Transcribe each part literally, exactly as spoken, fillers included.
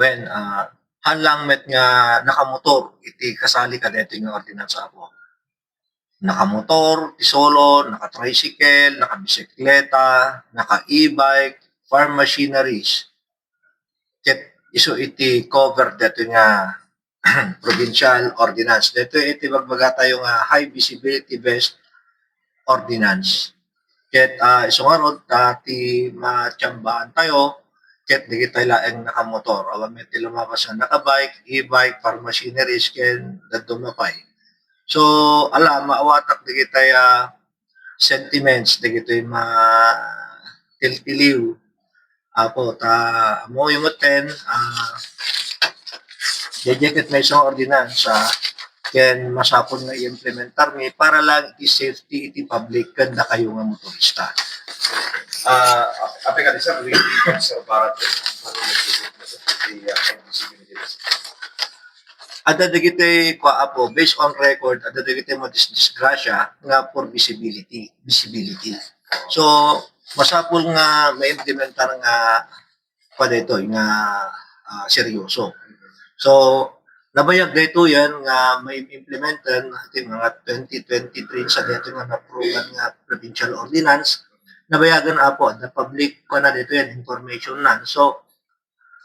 Wen, ah, haan lang met nga nakamotor iti kasali kadaytoy nga ordinansa, Apo. Nakamotor ti solo, naka-tricycle, nakabisikleta, naka-e-bike, farm machineries. Ket isu iti cover daytoy nga provincial ordinance. Daytoy iti bagbagatayo nga high visibility vest ordinance. Ket, ah, isu ngarud, ah, ti matiambaantayo, ket dagitoy laeng nakamotor. Awan met ti lumabas nga naka-bike, e-bike, farm machineries, ken dadduma pay. So, ala, maawatak dagitoy, ah, sentiments, dagitoy matiltiliw. Apo, ta, ammoyo metten, ah, daydiay ket maysa nga ordinansa, ken masapul nga i-implementarmi para lang iti safety iti public ken dakayo nga motorista. Ah, apay kadi, sir, iti obserbaran ti, ah, visibility. Adda dagiti, kua, Apo, based on record, adda dagiti madisdisgrasya nga for visibility, visibility. So, masapul nga maimplementar nga, kua, daytoy nga, ah, seryoso. So, nabayag daytoyen nga maimplementen iti mga twenty twenty-three sa daytoy nga na-approve nga provincial ordinance. Nabayagan, Apo, the public, kua, na daytoyen, information na. So,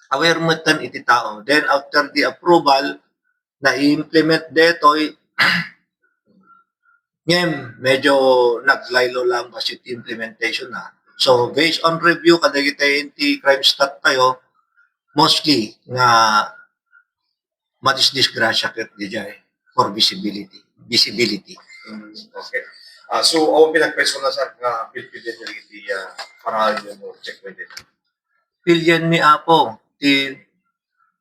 aware metten iti tao. Then, after the approval, na-implement daytoy, ngem medyo naglaylo lang bassit ti implementation na. So, based on review kadagiti anti-crime stat tayo, mostly nga madisdisgrasya ket daydiay for visibility, visibility. Mm, okay. Ah, so, awan pinagpersonal, sir, nga pilpilien dagiti, ah, paraanyo mo checkpoint dito? Pilienmi, Apo, ti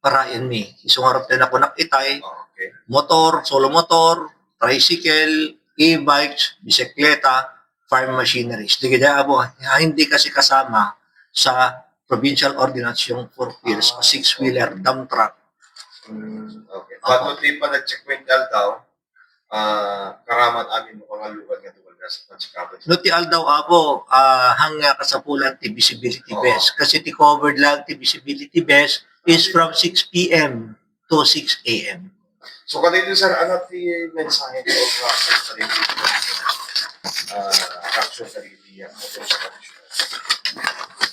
paraenmi. Isu ngarud ti nakunak itay, Okay. motor, solo motor, tricycle, e-bikes, bisikleta, farm machineries. Dagiti, Apo, ah, hindi kasi kasama sa provincial ordinance yung four wheels o Ah, six-wheeler, dump truck. Mm, okay. But Apo. no ti panag-checkpoint aldaw, ah, karaman amin mapangalluan nga dugal nga sa pansikabet. No ti aldaw, Apo, ah, haan nga kasapulan ti visibility Oo. vest. Kasi ti covered lang ti visibility vest is Okay. from six P M to six A M. So, kadagiti, sir, ano ti mensahe ti Obstruction Committee, ah, action kadagiti, ah, motorista?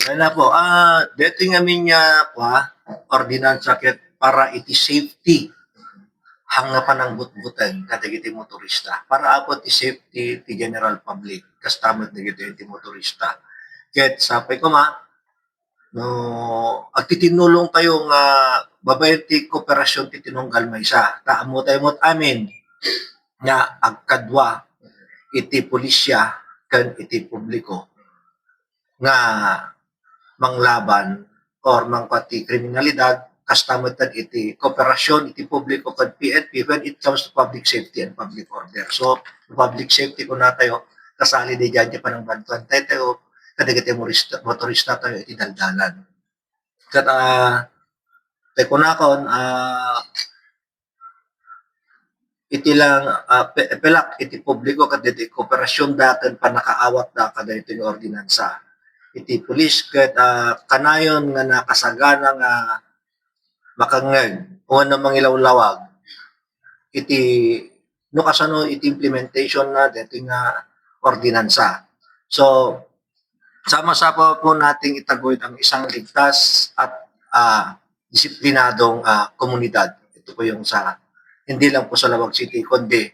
Kaya na po, ah, dito nga min nga, kwa, ordinansa ket para iti safety. Haan nga panangbutbuteng kadagiti motorista. Para apo ti safety ti general public, kasta met dagiti ti motorista. Ket sapay koma, no, agtitinnulong tayo nga babaen ti kooperasyon ti tinunggal maysa. Ta ammo tayo met amin nga agkadua iti pulisya ken iti publiko nga manglaban or mangkua ti kriminalidad, kasta met iti kooperasyon iti publiko ken P N P when it comes to public safety and public order. So, public safety kuna tayo, kasali di dyan ti panangbantuan tayo, tayo, kadagiti motorista, motorista tayo iti daldalan. Ket, ah, ti kunakon, ah, iti lang, ah, pe-, pelak iti publiko ket iti kooperasyon da ken pannakaawat da kadaytoy nga ordinansa. Iti pulis ket, ah, kanayon nga nakasagana nga makangngeg wenno mangilawlawag iti no kasano iti implementation na daytoy nga ordinansa. So, sama-sama po nating itaguyod ang isang ligtas at, ah, disiplinadong, ah, komunidad. Ito po yung sa, hindi lang po sa Laoag City, kundi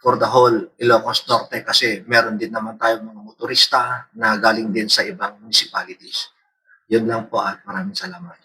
for the whole Ilocos Norte kasi meron din naman tayo mga motorista na galing din sa ibang municipalities. Yun lang po at maraming salamat.